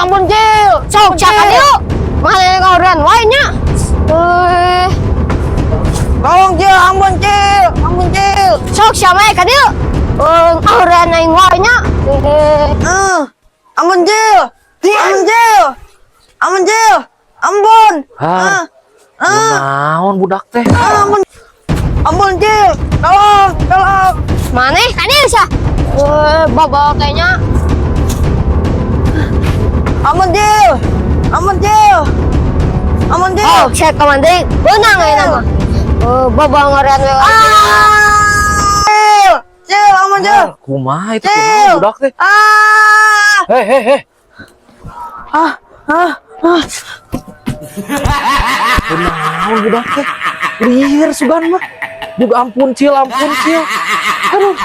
Ampun, Cil. Sok sia ka dieu. Mana ngorean wae nya. Eh, Tolong, Cil, ampun, Cil. Ampun, Cil. Sok sia mae ka dieu. Eh, ngorean aing wae nya. Eh, Eh, ampun, Cil. Ampun, Cil. Ampun, Cil. Ampun. Hah. Ah, Naon budak teh? Ampun. Ampun, Cil. Tolong, tolong. Maneh ka dieu sia. Eh, babal teh nya. Ampun, Cil. Ampun, Cil. Ampun, Cil. Oh, sia ka mana deui? Beunang ayeuna mah. Eh, babal ngorean we. Ah, Cil. Cil, ampun, Cil. Ah, kumaha itu, Cil. kumaha budak teh? Ah. Heh heh heh. Ah, ah, ah. Kunaon budak teh? Lieur sugan mah. Juga ampun, Cil, ampun, Cil. Aduh.